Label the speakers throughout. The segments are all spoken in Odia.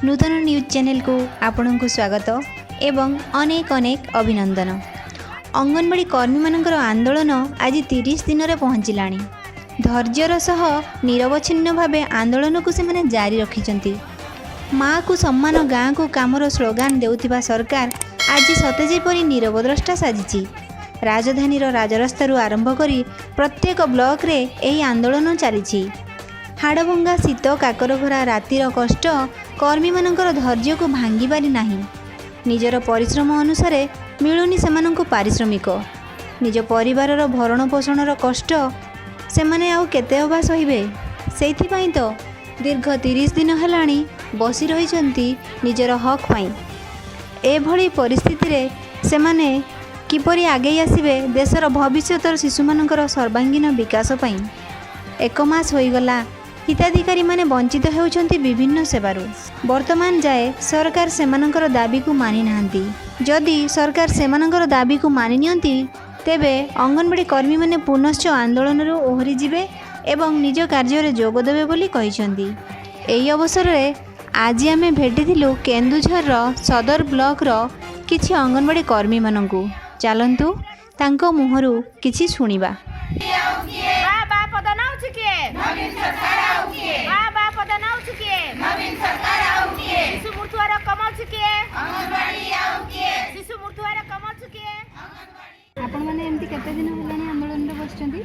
Speaker 1: ନୂତନ ନ୍ୟୁଜ୍ ଚ୍ୟାନେଲକୁ ଆପଣଙ୍କୁ ସ୍ୱାଗତ ଏବଂ ଅନେକ ଅନେକ ଅଭିନନ୍ଦନ। ଅଙ୍ଗନବାଡ଼ି କର୍ମୀମାନଙ୍କର ଆନ୍ଦୋଳନ ଆଜି 30 ଦିନରେ ପହଞ୍ଚିଲାଣି। ଧୈର୍ଯ୍ୟର ସହ ନିରବଚ୍ଛିନ୍ନ ଭାବେ ଆନ୍ଦୋଳନକୁ ସେମାନେ ଜାରି ରଖିଛନ୍ତି। ମାଆକୁ ସମ୍ମାନ, ଗାଁକୁ କାମର ସ୍ଲୋଗାନ ଦେଉଥିବା ସରକାର ଆଜି ସତେ ଯେପରି ନୀରବଦ୍ରଷ୍ଟା ସାଜିଛି। ରାଜଧାନୀର ରାଜରାସ୍ତାରୁ ଆରମ୍ଭ କରି ପ୍ରତ୍ୟେକ ବ୍ଲକରେ ଏହି ଆନ୍ଦୋଳନ ଚାଲିଛି। ହାଡ଼ଭଙ୍ଗା ଶୀତ, କାକର ଭରା ରାତିର କଷ୍ଟ କର୍ମୀମାନଙ୍କର ଧୈର୍ଯ୍ୟକୁ ଭାଙ୍ଗିପାରି ନାହିଁ। ନିଜର ପରିଶ୍ରମ ଅନୁସାରେ ମିଳୁନି ସେମାନଙ୍କୁ ପାରିଶ୍ରମିକ। ନିଜ ପରିବାରର ଭରଣ ପୋଷଣର କଷ୍ଟ ସେମାନେ ଆଉ କେତେ ଅବା ସହିବେ? ସେଇଥିପାଇଁ ତ ଦୀର୍ଘ 30 ଦିନ ହେଲାଣି ବସି ରହିଛନ୍ତି ନିଜର ହକ୍ ପାଇଁ। ଏଭଳି ପରିସ୍ଥିତିରେ ସେମାନେ କିପରି ଆଗେଇ ଆସିବେ ଦେଶର ଭବିଷ୍ୟତର ଶିଶୁମାନଙ୍କର ସର୍ବାଙ୍ଗୀନ ବିକାଶ ପାଇଁ? ଏକ ମାସ ହୋଇଗଲା, ହିତାଧିକାରୀମାନେ ବଞ୍ଚିତ ହେଉଛନ୍ତି ବିଭିନ୍ନ ସେବାରୁ। ବର୍ତ୍ତମାନ ଯାଏ ସରକାର ସେମାନଙ୍କର ଦାବିକୁ ମାନି ନାହାନ୍ତି। ଯଦି ସରକାର ସେମାନଙ୍କର ଦାବିକୁ ମାନି ନିଅନ୍ତି, ତେବେ ଅଙ୍ଗନବାଡ଼ି କର୍ମୀମାନେ ପୁନଶ୍ଚ ଆନ୍ଦୋଳନରୁ ଓହରିଯିବେ ଏବଂ ନିଜ କାର୍ଯ୍ୟରେ ଯୋଗ ଦେବେ ବୋଲି କହିଛନ୍ତି। ଏହି ଅବସରରେ ଆଜି ଆମେ ଭେଟିଥିଲୁ କେନ୍ଦୁଝରର ସଦର ବ୍ଲକର କିଛି ଅଙ୍ଗନବାଡ଼ି କର୍ମୀମାନଙ୍କୁ। ଚାଲନ୍ତୁ, ତାଙ୍କ ମୁହଁରୁ କିଛି ଶୁଣିବା।
Speaker 2: ବା ବା, ପଦ ନାଉଛି କିଏ? ବା ବା, ପଦ ନାଉଛି କିଏ? ଶିଶୁ ମୃତ୍ୟୁହାର କମାଉଛି କିଏ? ଶିଶୁ ମୃତ୍ୟୁହାର କମାଉଛି କିଏ?
Speaker 1: ଆପଣମାନେ ଏମିତି କେତେ ଦିନ ହେଲାଣି ଆନ୍ଦୋଳନରେ ବସିଛନ୍ତି?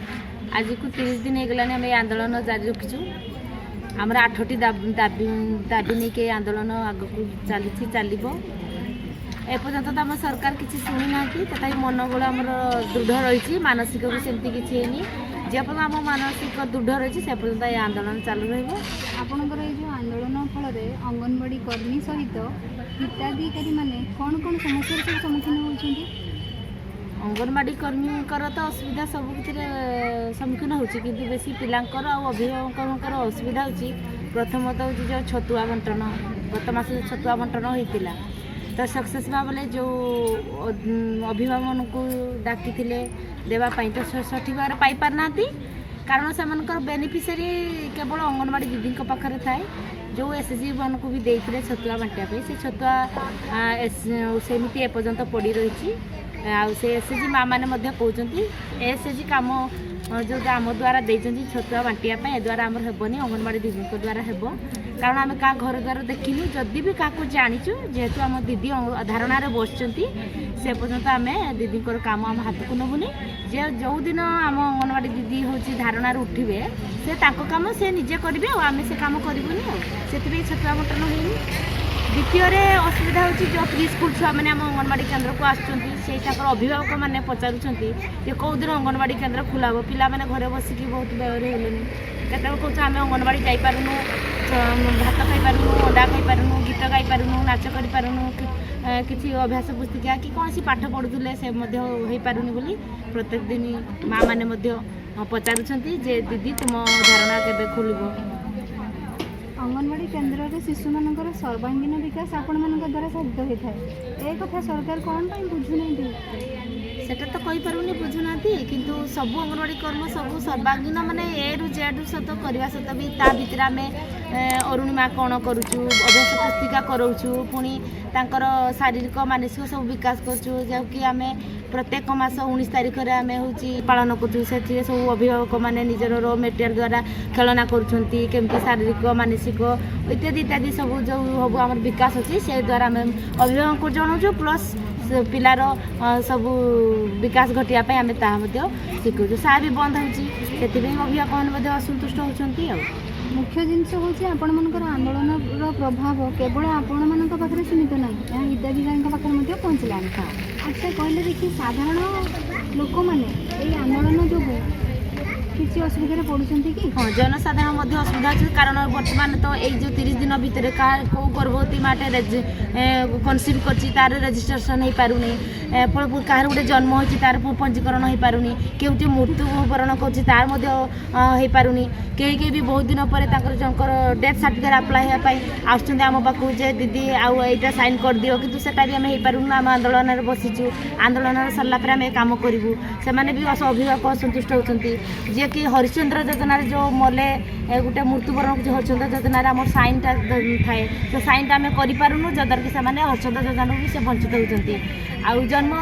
Speaker 3: ଆଜିକୁ 30 ଦିନ ହେଇଗଲାଣି, ଆମେ ଏ ଆନ୍ଦୋଳନ ଜାରି ରଖିଛୁ। ଆମର ଆଠଟି ଦାବି ନେଇକି ଏ ଆନ୍ଦୋଳନ ଆଗକୁ ଚାଲିଛି, ଚାଲିବ। ଏପର୍ଯ୍ୟନ୍ତ ତ ଆମ ସରକାର କିଛି ଶୁଣିନାହାନ୍ତି। ତଥାପି ମନୋବଳ ଆମର ଦୃଢ଼ ରହିଛି, ମାନସିକ ବି ସେମିତି କିଛି ହେଇନି। ଯେପର୍ଯ୍ୟନ୍ତ ଆମ ମାନସିକ ଦୃଢ଼ ରହିଛି, ସେ ପର୍ଯ୍ୟନ୍ତ ଏ ଆନ୍ଦୋଳନ ଚାଲୁ ରହିବ।
Speaker 1: ଆପଣଙ୍କର ଏଇ ଯେଉଁ ଆନ୍ଦୋଳନ ଫଳରେ ଅଙ୍ଗନବାଡ଼ି କର୍ମୀ ସହିତ ହିତାଧିକାରୀମାନେ କ'ଣ କ'ଣ ସମସ୍ୟାର ସବୁ ସମ୍ମୁଖୀନ ହେଉଛନ୍ତି?
Speaker 3: ଅଙ୍ଗନବାଡ଼ି କର୍ମୀଙ୍କର ତ ଅସୁବିଧା ସବୁ ଭିତରେ ସମ୍ମୁଖୀନ ହେଉଛି, କିନ୍ତୁ ବେଶୀ ପିଲାଙ୍କର ଆଉ ଅଭିଭାବକଙ୍କର ଅସୁବିଧା ହେଉଛି। ପ୍ରଥମତଃ ହେଉଛି ଯେଉଁ ଛତୁଆ ବଣ୍ଟନ, ଗତ ମାସରେ ଛତୁଆ ବଣ୍ଟନ ହୋଇଥିଲା ତ ସକ୍ସେସ୍ ଭାବରେ ଯେଉଁ ଅଭିଭାବକମାନଙ୍କୁ ଡାକିଥିଲେ ଦେବା ପାଇଁ, ତ ସଠିକ୍ ଭାବରେ ପାଇପାରିନାହାନ୍ତି। କାରଣ ସେମାନଙ୍କର ବେନିଫିସିଆରୀ କେବଳ ଅଙ୍ଗନବାଡ଼ି ଦିଦିଙ୍କ ପାଖରେ ଥାଏ। ଯେଉଁ ଏସ୍ ଏଚ୍ ଜି ମାନଙ୍କୁ ବି ଦେଇଥିଲେ ଛତୁଆ ବାଣ୍ଟିବା ପାଇଁ, ସେ ଛତୁଆ ସେମିତି ଏପର୍ଯ୍ୟନ୍ତ ପଡ଼ି ରହିଛି। ଆଉ ସେ ଏସ୍ ଏଚ୍ ଜି ମା ମାନେ ମଧ୍ୟ କହୁଛନ୍ତି, ଏସ୍ ଏଚ୍ ଜି କାମ ଯେଉଁଟା ଆମ ଦ୍ୱାରା ଦେଇଛନ୍ତି ଛତୁଆ ବାଣ୍ଟିବା ପାଇଁ, ଏ ଦ୍ୱାରା ଆମର ହେବନି, ଅଙ୍ଗନବାଡ଼ି ଦିଦିଙ୍କ ଦ୍ୱାରା ହେବ। କାରଣ ଆମେ କାହା ଘର ଦ୍ୱାର ଦେଖିନୁ, ଯଦି ବି କାହାକୁ ଜାଣିଛୁ, ଯେହେତୁ ଆମ ଦିଦି ଧାରଣାରେ ବସିଛନ୍ତି, ସେ ପର୍ଯ୍ୟନ୍ତ ଆମେ ଦିଦିଙ୍କର କାମ ଆମ ହାତକୁ ନେବୁନି। ଯେ ଯେଉଁଦିନ ଆମ ଅଙ୍ଗନବାଡ଼ି ଦିଦି ହେଉଛି ଧାରଣାରୁ ଉଠିବେ, ସେ ତାଙ୍କ କାମ ସେ ନିଜେ କରିବେ ଆଉ ଆମେ ସେ କାମ କରିବୁନି। ଆଉ ସେଥିପାଇଁ ଛତୁଆ ବଣ୍ଟନ ହେଇନି। ଦ୍ୱିତୀୟରେ ଅସୁବିଧା ହେଉଛି, ଯେଉଁ ପ୍ରି ସ୍କୁଲ ଛୁଆମାନେ ଆମ ଅଙ୍ଗନବାଡ଼ି କେନ୍ଦ୍ରକୁ ଆସୁଛନ୍ତି, ସେଇ ତାଙ୍କର ଅଭିଭାବକମାନେ ପଚାରୁଛନ୍ତି ଯେ କେଉଁ ଦିନ ଅଙ୍ଗନବାଡ଼ି କେନ୍ଦ୍ର ଖୋଲା ହେବ। ପିଲାମାନେ ଘରେ ବସିକି ବହୁତ ବେହୋର ହେଲେଣି। କେତେବେଳେ କହୁଛୁ ଆମେ ଅଙ୍ଗନବାଡ଼ି ଯାଇପାରୁନୁ, ଭାତ ଖାଇପାରୁନୁ, ଅଣ୍ଡା ଖାଇପାରୁନୁ, ଗୀତ ଗାଇପାରୁନୁ, ନାଚ କରିପାରୁନୁ, କିଛି ଅଭ୍ୟାସ ପୁସ୍ତିକା କି କୌଣସି ପାଠ ପଢ଼ୁଥିଲେ ସେ ମଧ୍ୟ ହେଇପାରୁନି ବୋଲି ପ୍ରତ୍ୟେକ ଦିନ ମାଆ ମାନେ ମଧ୍ୟ ପଚାରୁଛନ୍ତି ଯେ ଦିଦି, ତୁମ ଧାରଣା କେବେ ଖୋଲିବ?
Speaker 1: ଅଙ୍ଗନବାଡ଼ି କେନ୍ଦ୍ରରେ ଶିଶୁମାନଙ୍କର ସର୍ବାଙ୍ଗୀନ ବିକାଶ ଆପଣମାନଙ୍କ ଦ୍ୱାରା ସାଧିତ ହୋଇଥାଏ। ଏ କଥା ସରକାର କ'ଣ ପାଇଁ ବୁଝୁନାହାନ୍ତି?
Speaker 3: ସେଟା ତ କହିପାରୁନି ବୁଝୁନାହାନ୍ତି, କିନ୍ତୁ ସବୁ ଅଙ୍ଗନବାଡ଼ି କର୍ମ ସବୁ ସର୍ବାଙ୍ଗୀନ, ମାନେ ଏରୁ ଜେଡ୍ ସହିତ କରିବା ସହିତ ବି ତା ଭିତରେ ଆମେ ଅରୁଣିମା କ'ଣ କରୁଛୁ, ଅଭ୍ୟାସ ପୁସ୍ତିକା କରାଉଛୁ, ପୁଣି ତାଙ୍କର ଶାରୀରିକ ମାନସିକ ସବୁ ବିକାଶ କରୁଛୁ। ଯାହାକି ଆମେ ପ୍ରତ୍ୟେକ ମାସ 19 ତାରିଖରେ ଆମେ ହେଉଛି ପାଳନ କରୁଛୁ। ସେଥିରେ ସବୁ ଅଭିଭାବକମାନେ ନିଜର ର ମେଟେରିଆଲ୍ ଦ୍ୱାରା ଖେଳନା କରୁଛନ୍ତି, କେମିତି ଶାରୀରିକ ମାନସିକ ଇତ୍ୟାଦି ଇତ୍ୟାଦି ସବୁ ଯେଉଁ ସବୁ ଆମର ବିକାଶ ଅଛି, ସେ ଦ୍ୱାରା ଆମେ ଅଭିଭାବକଙ୍କୁ ଜଣାଉଛୁ। ପ୍ଲସ୍ ପିଲାର ସବୁ ବିକାଶ ଘଟିବା ପାଇଁ ଆମେ ତାହା ମଧ୍ୟ ଶିଖୁଛୁ। ତାହା ବି ବନ୍ଦ ହେଉଛି, ସେଥିପାଇଁ ଅଭିଭାବକମାନେ ମଧ୍ୟ ଅସନ୍ତୁଷ୍ଟ ହେଉଛନ୍ତି। ଆଉ
Speaker 1: ମୁଖ୍ୟ ଜିନିଷ ହେଉଛି, ଆପଣମାନଙ୍କର ଆନ୍ଦୋଳନର ପ୍ରଭାବ କେବଳ ଆପଣମାନଙ୍କ ପାଖରେ ସୀମିତ ନାହିଁ, ଏହା ହିତାଧିକାରୀଙ୍କ ପାଖରେ ମଧ୍ୟ ପହଞ୍ଚିଲାଣି। ଆଚ୍ଛା, କହିଲେ ଦେଖି, ସାଧାରଣ ଲୋକମାନେ ଏଇ ଆନ୍ଦୋଳନ ଯୋଗୁଁ କିଛି ଅସୁବିଧାରେ ପଡ଼ୁଛନ୍ତି କି?
Speaker 3: ହଁ, ଜନସାଧାରଣ ମଧ୍ୟ ଅସୁବିଧା ଅଛି। କାରଣ ବର୍ତ୍ତମାନ ତ ଏଇ ଯେଉଁ 30 ଦିନ ଭିତରେ କାହା କେଉଁ ଗର୍ଭବତୀ ମାଟେ କନସିଭ୍ କରିଛି, ତାର ରେଜିଷ୍ଟ୍ରେସନ୍ ହେଇପାରୁନି। କାହାର ଗୋଟେ ଜନ୍ମ ହୋଇଛି, ତାର ପଞ୍ଜୀକରଣ ହେଇପାରୁନି। କେଉଁଠି ମୃତ୍ୟୁବରଣ କରୁଛି, ତାର ମଧ୍ୟ ହେଇପାରୁନି। କେହି କେହି ବି ବହୁତ ଦିନ ପରେ ତାଙ୍କର ଜଣଙ୍କର ଡେଥ୍ ସାର୍ଟିଫିକେଟ୍ ଆପ୍ଲାଏ ହେବା ପାଇଁ ଆସୁଛନ୍ତି ଆମ ପାଖକୁ ଯେ ଦିଦି, ଆଉ ଏଇଟା ସାଇନ୍ କରିଦିଅ, କିନ୍ତୁ ସେଟା ବି ଆମେ ହେଇପାରୁନୁ। ଆମେ ଆନ୍ଦୋଳନରେ ବସିଛୁ, ଆନ୍ଦୋଳନରେ ସରିଲା ପରେ ଆମେ କାମ କରିବୁ। ସେମାନେ ବି ଅଭିଭାବକ ଅସନ୍ତୁଷ୍ଟ ହେଉଛନ୍ତି। ଯିଏ ଯିଏକି ହରିଶ୍ଚନ୍ଦ୍ର ଯୋଜନାରେ ଯେଉଁ ମଲେ ଗୋଟେ ମୃତ୍ୟୁବରଣ କରୁଛି, ହରିଶ୍ଚନ୍ଦ୍ର ଯୋଜନାରେ ଆମର ସାଇନ୍ଟା ଥାଏ, ସେ ସାଇନ୍ଟା ଆମେ କରିପାରୁନୁ, ଯଦ୍ୱାରା କି ସେମାନେ ହରିଶ୍ଚନ୍ଦ୍ର ଯୋଜନାରୁ ବି ସେ ବଞ୍ଚିତ ହେଉଛନ୍ତି। ଆଉ ଜନ୍ମ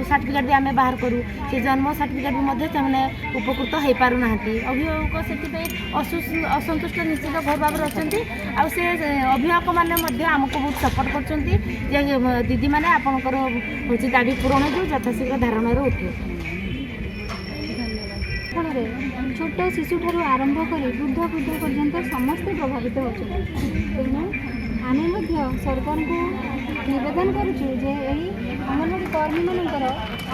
Speaker 3: ସାର୍ଟିଫିକେଟ୍ ବି ଆମେ ବାହାର କରୁ, ସେ ଜନ୍ମ ସାର୍ଟିଫିକେଟ୍ ବି ମଧ୍ୟ ସେମାନେ ଉପକୃତ ହେଇପାରୁନାହାନ୍ତି। ଅଭିଭାବକ ସେଥିପାଇଁ ଅସନ୍ତୁଷ୍ଟ ନିଶ୍ଚିତ ଘର ଭାବରେ ଅଛନ୍ତି। ଆଉ ସେ ଅଭିଭାବକମାନେ ମଧ୍ୟ ଆମକୁ ବହୁତ ସପୋର୍ଟ କରୁଛନ୍ତି ଯେ ଦିଦିମାନେ, ଆପଣଙ୍କର ହେଉଛି ଦାବି ପୂରଣ ହେଇଯିବ, ଯଥାଶୀଘ୍ର ଧାରଣାରୁ ଉଠିବ।
Speaker 4: ଫଳରେ ଛୋଟ ଶିଶୁଠାରୁ ଆରମ୍ଭ କରି ବୃଦ୍ଧ ବୃଦ୍ଧ ପର୍ଯ୍ୟନ୍ତ ସମସ୍ତେ ପ୍ରଭାବିତ ହେଉଛନ୍ତି। ତେଣୁ ଆମେ ମଧ୍ୟ ସରକାରଙ୍କୁ ନିବେଦନ କରୁଛୁ ଯେ ଏହି ଅଙ୍ଗନବାଡ଼ି କର୍ମୀମାନଙ୍କର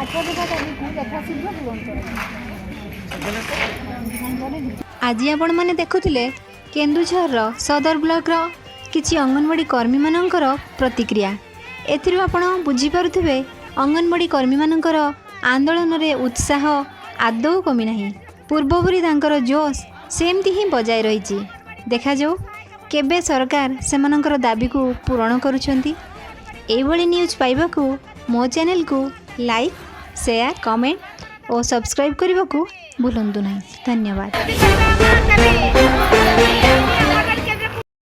Speaker 4: 8 ଦଫା ଦାବିକୁ ଯଥାଶୀଘ୍ର ପୂରଣ କରନ୍ତୁ।
Speaker 1: ଆଜି ଆପଣମାନେ ଦେଖୁଥିଲେ କେନ୍ଦୁଝରର ସଦର ବ୍ଲକର କିଛି ଅଙ୍ଗନବାଡ଼ି କର୍ମୀମାନଙ୍କର ପ୍ରତିକ୍ରିୟା। ଏଥିରୁ ଆପଣ ବୁଝିପାରୁଥିବେ, ଅଙ୍ଗନବାଡ଼ି କର୍ମୀମାନଙ୍କର ଆନ୍ଦୋଳନରେ ଉତ୍ସାହ ଆଦୌ କମିନାହିଁ। ପୂର୍ବପରି ତାଙ୍କର ଜୋସ୍ ସେମିତି ହିଁ ବଜାୟ ରହିଛି। ଦେଖାଯାଉ କେବେ ସରକାର ସେମାନଙ୍କର ଦାବିକୁ ପୂରଣ କରୁଛନ୍ତି। ଏଇଭଳି ନ୍ୟୁଜ୍ ପାଇବାକୁ ମୋ ଚ୍ୟାନେଲକୁ ଲାଇକ୍, ସେୟାର, କମେଣ୍ଟ ଓ ସବସ୍କ୍ରାଇବ୍ କରିବାକୁ ଭୁଲନ୍ତୁ ନାହିଁ। ଧନ୍ୟବାଦ।
Speaker 2: କେବେ?